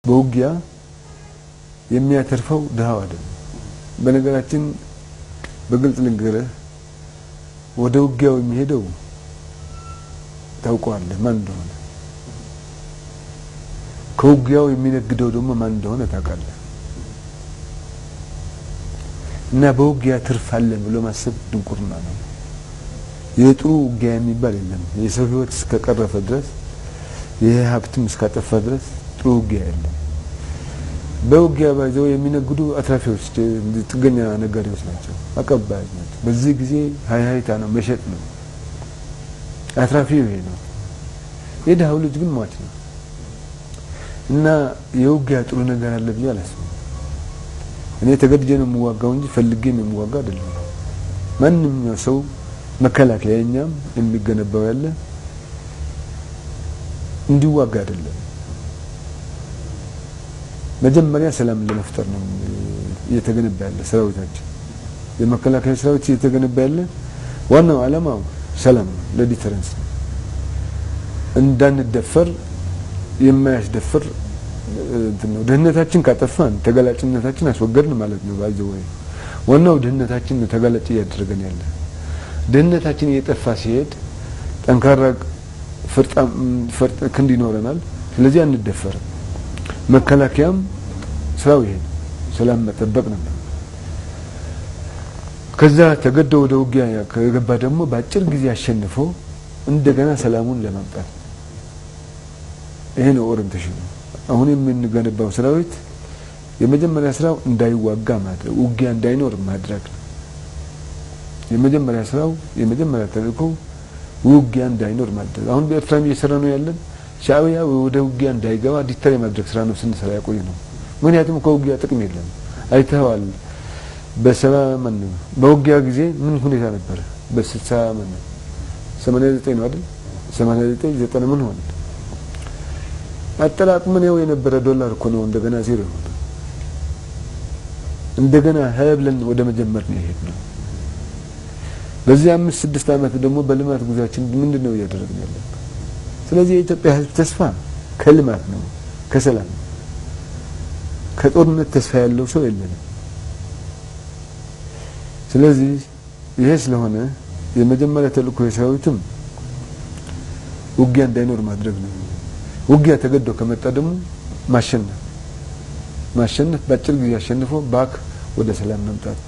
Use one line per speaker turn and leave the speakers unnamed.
በውጊያ የሚያተርፈው ድሃው አይደለም። በነገራችን በግልጽ ልንገርህ፣ ወደ ውጊያው የሚሄደው ታውቀዋለህ ማን እንደሆነ፣ ከውጊያው የሚነግደው ደግሞ ማን እንደሆነ ታውቃለህ። እና በውጊያ ትርፍ አለ ብሎ ማሰብ ድንቁርና ነው። የጥሩ ውጊያ የሚባል የለም። የሰው ሕይወት እስከቀረፈ ድረስ፣ ይሄ ሀብትም እስካጠፋ ድረስ ጥሩ ውጊያ የለም። በውጊያ ባይዘው የሚነግዱ አትራፊዎች ጥገኛ ነጋዴዎች ናቸው፣ አቀባዮች ናቸው። በዚህ ጊዜ ሀይሀይታ ነው፣ መሸጥ ነው። አትራፊው ይሄ ነው። የድሃው ልጅ ግን ሟች ነው። እና የውጊያ ጥሩ ነገር አለ ብዬ አላስብም። እኔ ተገድጄ ነው የምዋጋው እንጂ ፈልጌ የምዋጋ አይደለም። ማንኛውም ሰው መከላከያ እኛም የሚገነባው ያለ እንዲዋጋ አይደለም። መጀመሪያ ሰላም ለመፍጠር ነው እየተገነባ ያለ ሰራዊታችን። የመከላከያ ሰራዊት እየተገነባ ያለ ዋናው ዓላማው ሰላም ነው፣ ለ deterrence ነው። እንዳንደፈር የማያስደፍር እንትን ነው። ድህነታችን ካጠፋን ተጋላጭነታችን አስወገድን ማለት ነው። By the way፣ ዋናው ድህነታችን ነው ተጋላጭ እያደረገን ያለ። ድህነታችን እየጠፋ ሲሄድ ጠንካራ ፈርጥ ክንድ ይኖረናል። ስለዚህ አንደፈርም። መከላከያም ስራው ይሄ ነው፣ ሰላም መጠበቅ ነበር። ከዛ ተገዶ ወደ ውጊያ ከገባ ደግሞ በአጭር ጊዜ አሸንፎ እንደገና ሰላሙን ለማምጣት፣ ይሄ ነው orientation ኑ። አሁን የምንገነባው ሰራዊት የመጀመሪያ ስራው እንዳይዋጋ ማድረግ፣ ውጊያ እንዳይኖር ማድረግ ነው። የመጀመሪያ ስራው፣ የመጀመሪያ ተልእኮ ውጊያ እንዳይኖር ማድረግ። አሁን በኤርትራም እየሰራ ነው ያለን፣ ሻዕቢያ ወደ ውጊያ እንዳይገባ deter የማድረግ ስራ ነው ስንሰራ ያቆየ ነው። ምክንያቱም ከውጊያ ጥቅም የለም። አይተኸዋል። በ70 ማን ነው፣ በውጊያ ጊዜ ምን ሁኔታ ነበረ? በ60 ማን ነው፣ 89 ነው አይደል? 89 90 ምን ሆነ? አጠራቅመን ያው የነበረ ዶላር እኮ ነው እንደገና ዜሮ የሆነ። እንደገና ሀ ብለን ወደ መጀመር ነው የሄድነው። በዚህ 5 6 ዓመት ደግሞ በልማት ጉዟችን ምንድን ነው እያደረግን ያለን? ስለዚህ የኢትዮጵያ ሕዝብ ተስፋ ከልማት ነው፣ ከሰላም ነው። ከጦርነት ተስፋ ያለው ሰው የለንም። ስለዚህ ይሄ ስለሆነ የመጀመሪያ ተልእኮ የሰራዊትም ውጊያ እንዳይኖር ማድረግ ነው። ውጊያ ተገዶ ከመጣ ደግሞ ማሸነፍ፣ ማሸነፍ፣ በአጭር ጊዜ አሸንፎ back ወደ ሰላም መምጣት።